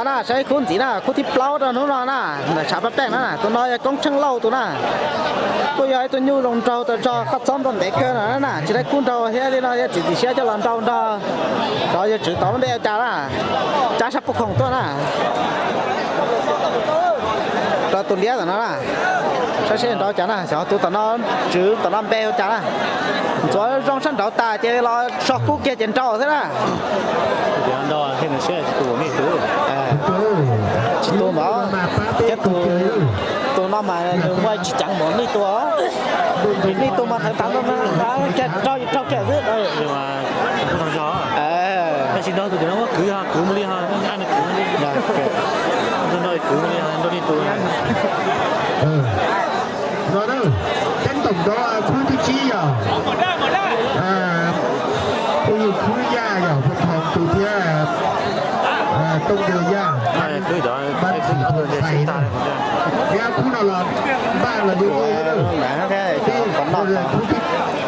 Na, saib ib khub ntxiv na, khub thib plaub rau hnub no na, ntawm tshav paj peej na, tus no yog Koob Tsheej Lauj tus na. Kuj yog ib tug nyuj zoo nraug tag zog, qhov txob npau ntev kawg no na, tsis raug kub nraug thiab li no thiab, txiav txim siab coj los nrau nrog cov yawg Tswv tod lub npe ua cas na, Tsab Sab Pub Khoom tuaj na. Rau tus liab tom no na, saib seb nrau cas na, xyov tus tom no, Tswv tom no npe ua cas na. Ntxuav zoo sab nraud tas ces los so kub kiag ces nrau xwb na. Tsis tu npaum, thiab tus, tus no mas nws muaj tsis ceev npaum nej tus, nej tus mas thawv tas no na, kiag raug raug kiag xwb. Tab sis nrau tus no muab kwv, kwv mus li, nrau li kwv mus li, nrau li tus. No na, teeb toom nrau khub thib tsib yog, khub yug khub yaj yog Phooj Thoo tus thiab Tooj Yawg Yaj, Pab Txim Phooj Xais na. Yog khub no los npaj los yeej yeej.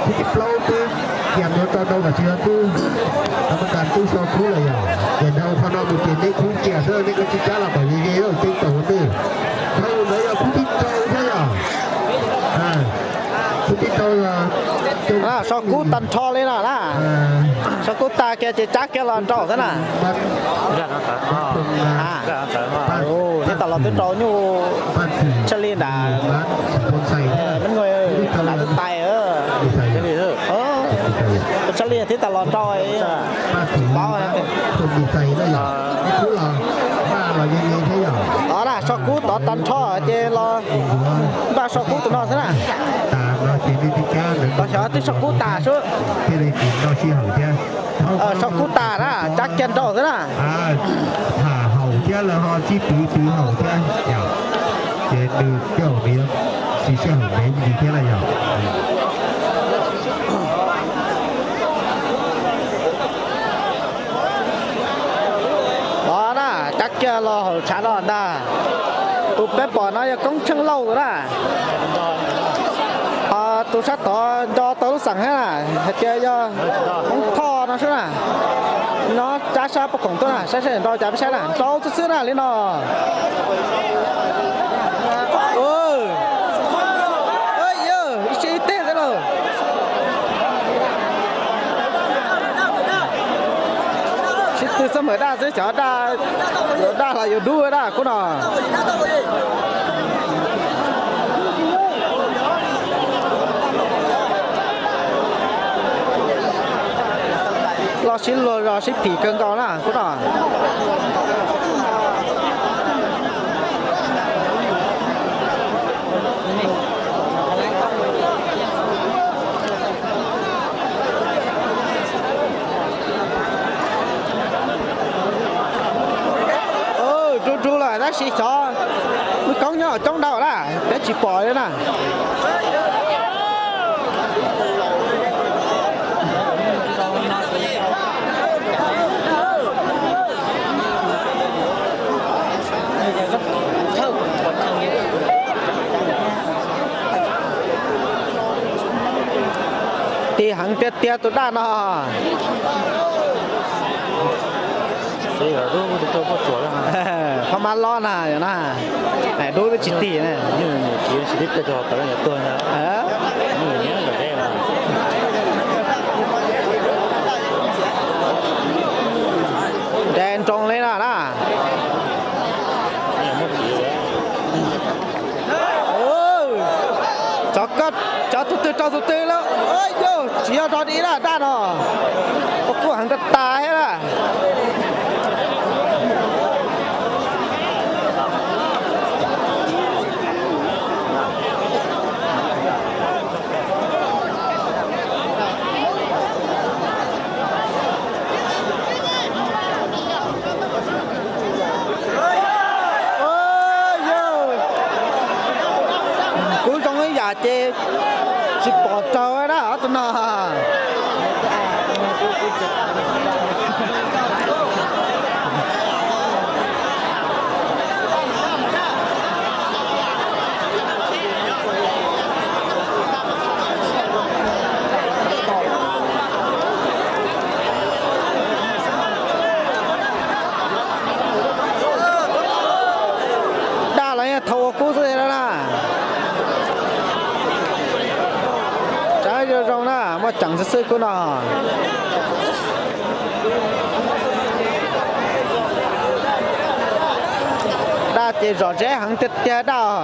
Khub thib plaub twb yam no rau rau kom tsis yog twb, a, mas kas twb so khub lawm yog, ces nrau qhov no mus ces neb khub cia xwb, neb koj tsis cab los kom yeej yeej teeb toom ntawd. Dhau ntawd yog khub thib rau thiab yog, khub thib rau yog so kub tag nrho li no na. So kub tag kiag ces cab kiag los nrau xwb na. Thiab tas los twb rau nyuj tshaj li nram, me nyuam, nram twb tais. Tshaj li thiab tas los nrau, tsis paub. Tod na, so kub tod tag nrho ces los npaj so kub tus no xwb na. Los xyov twb so kub tas xwb. So kub tas na, cab kiag nrau xwb na. Tham haum thiab lawv ho sib twv twv haum thiab yom, ces nws coj nws tsis sij hawm ntev li thiab lawm yom. Los na, cab kiag los hauv tshav no ntag. Tus peb pom no yog Koob Tsheej Lauj tus na. Ho tus sab tod nco tau lub xeem thiab na, hais tias yog Hmoob Thoj no xwb na. No cab sab poj khoom tuaj na, saib seb nrau cas peb saib na, nrau xwb xwb na li no. Ib sij ib teg xwb lauj. Sib tw xwb mas daj xwb, xyov daj, yuav daj los yuav dub daj khub no. Los sib luag zos sib phim kawg nkaus na khub no. Rub rub lawm tab sis xyov lub koob nyob coob dhau na, peb tsis pom li na. Tiv heev tiag tiag tus daj no. Qhov mab lob na, yog na, dub twb tsis tig na. Nce nroos li no na. Cov, cov tus twg rau tus twg lawm, yog tsis yog rog di na daj no, ua kuj heev tag tas thiab na. Kuv zoo ib yam ces tsis pom raug na ob tug no. Xwb xwb khub no. Daj ces zom zeb heev tiag tiag daj.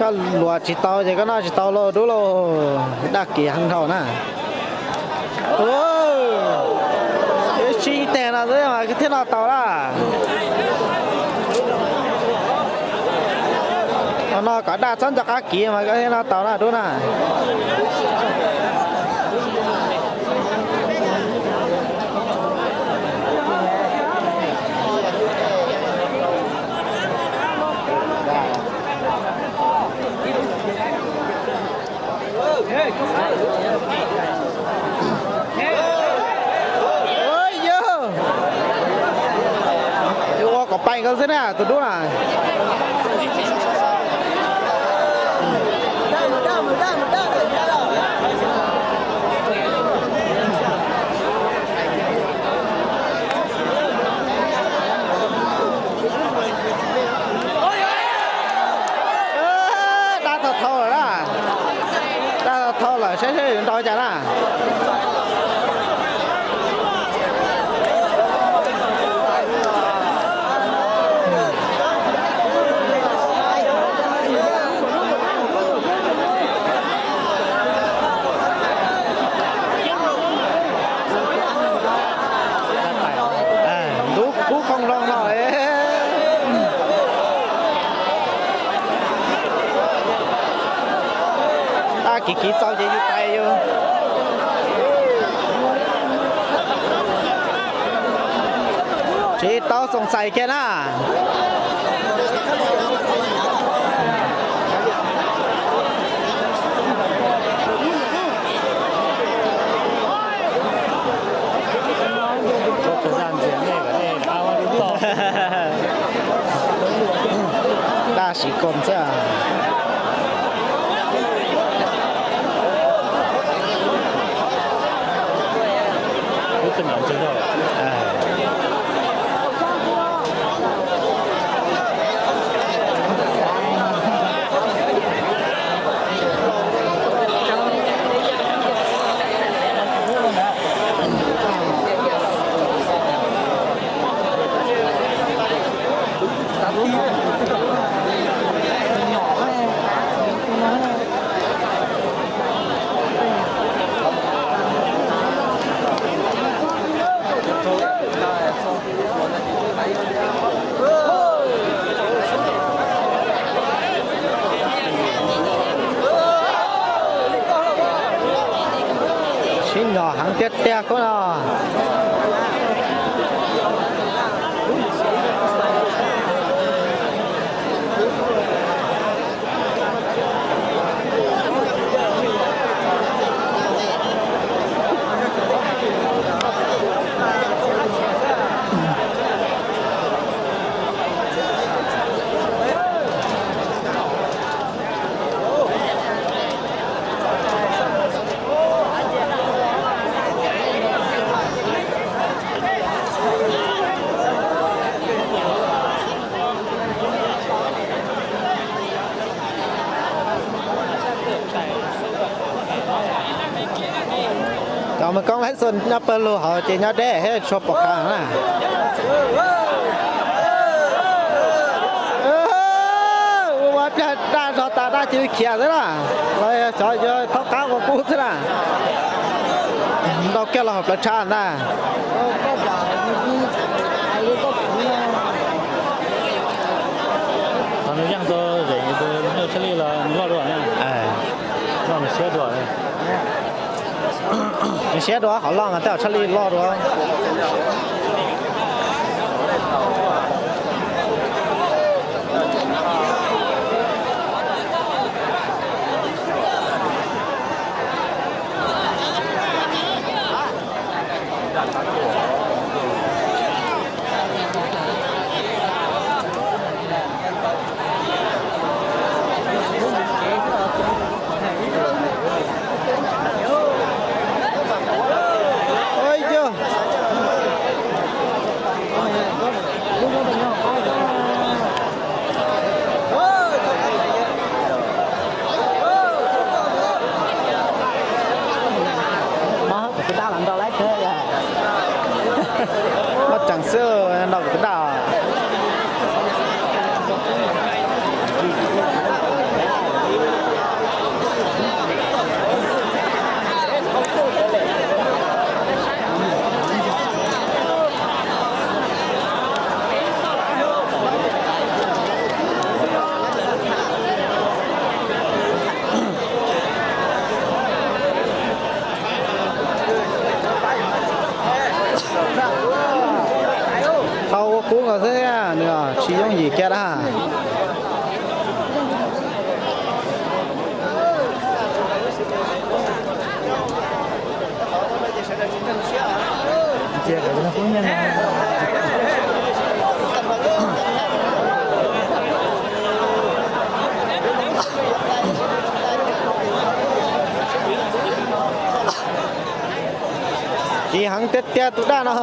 Koj luam tsis tau ces koj noj tsis tau lauj dub lauj. Daj kiv heev dhau na. Ib sij teg no xwb mas thiaj noj tau na. Noj kom daj txhob nco qab kiv mas koj thiaj noj tau na dub na. Yog ua kom paim koj xwb na tus dub na. Dab tau thau lawm na. Dab tau thau lawm saib seb nrau cas na. Ntub kub khoom zoo no. Dab kiv kiv txaus ces yus pais yus tsis tau xoom xais kiag na. Daj siv koom xwb. Sib nyom heev tiag tiag khub no. Cov me koob laib xua nyob pawg lug hauv ces nyob deb thiab tsis tshua pom qab na. Pliag daj zog tas daj cia li khiav xwb na, los yog xyov yuav thaub qab ua kub xwb na. Ntau kiag los hauv plawv tshav ntag. Qhov nws yeej tau zem tus nyuj tshaj lij los nws loj dua na. Loj nws siab dua. Nws siab dua qhov loj mas tej zaum tshaj lij loj dua. Mob kuv tus dab los nrau laib kawg. Mob tsees xwb nrau kuv tus dab. Tau ua kub nkaus xwb, nws tsis yooj yim kiag dab. Tiv heev tiag tiag tus dab no.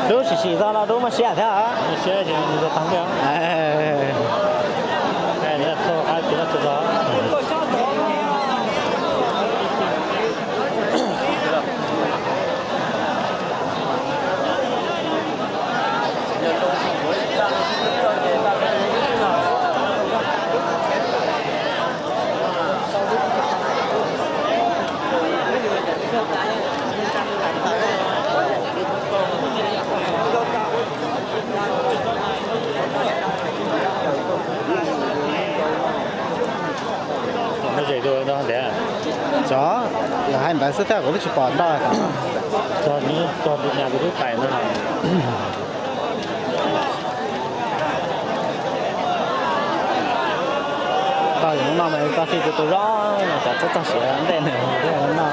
Dub sim sim txog no dub muaj siab thiab. Cov, lawv hais ntawd xwb thiab kuv twb tsis pom nroj. Cog tus nyas tus tub tais no. Tau yog hnub no mas tau fij tus tus zog, cov txob txog siav ntej nws thiab no.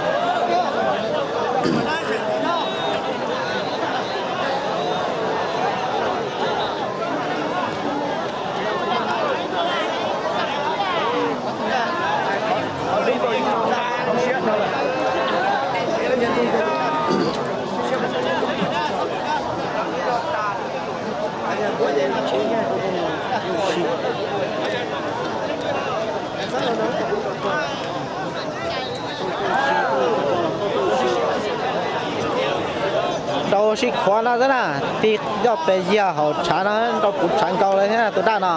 Nrau sib khuav no xwb na, tig yoj pes yag hauv tshav no, nrau puv tshav nkaus li thiab tus dab no.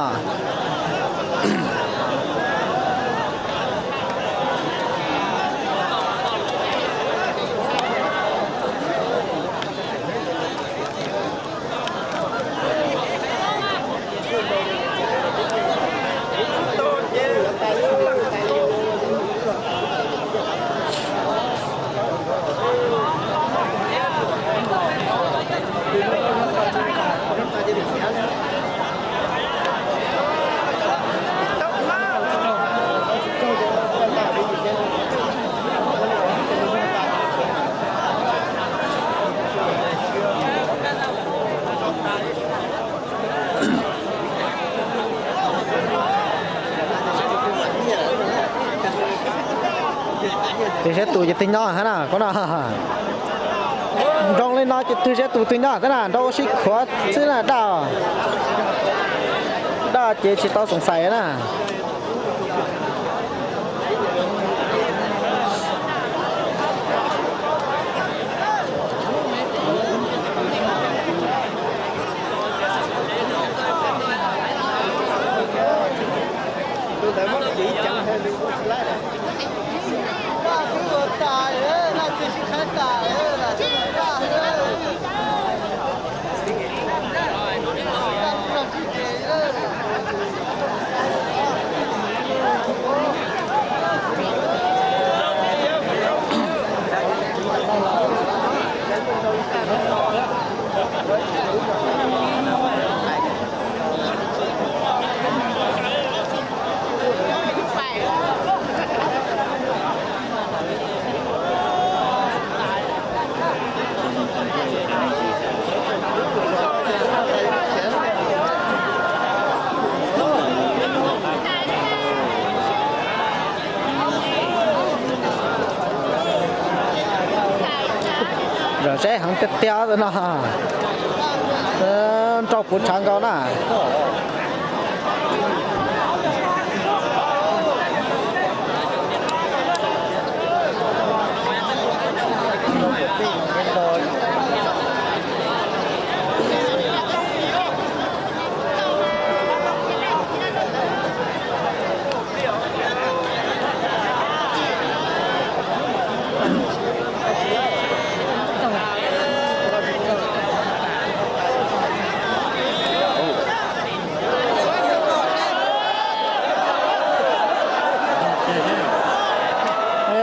Twg siab tus ces twg nyob hab na, koj no. Nroo li no ces twg siab tus twg nyob xwb na, nroo ua sib khuav xwb na daj. Daj ces tsis tau xoom xais na. Zom zeb heev tiag tiag tus no. Nrau puv tshav nkaus na.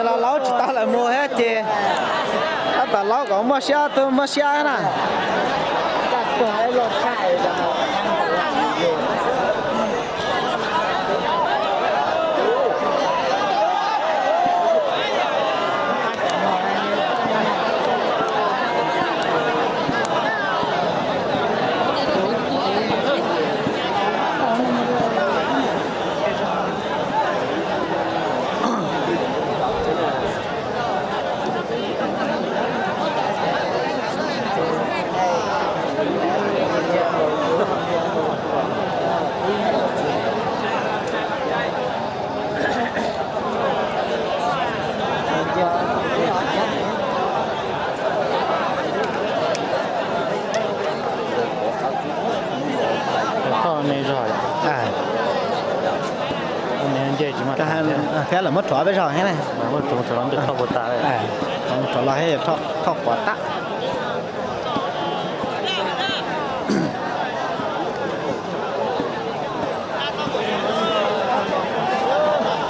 Los laub tsis tau lawm mus thiab ces tab tom laub kom muaj siab twb muaj siab na. Thoj me zog, thiab lawv muab rhuav peb zog thiab na. Rhuav los thiab yog thoj quav tag.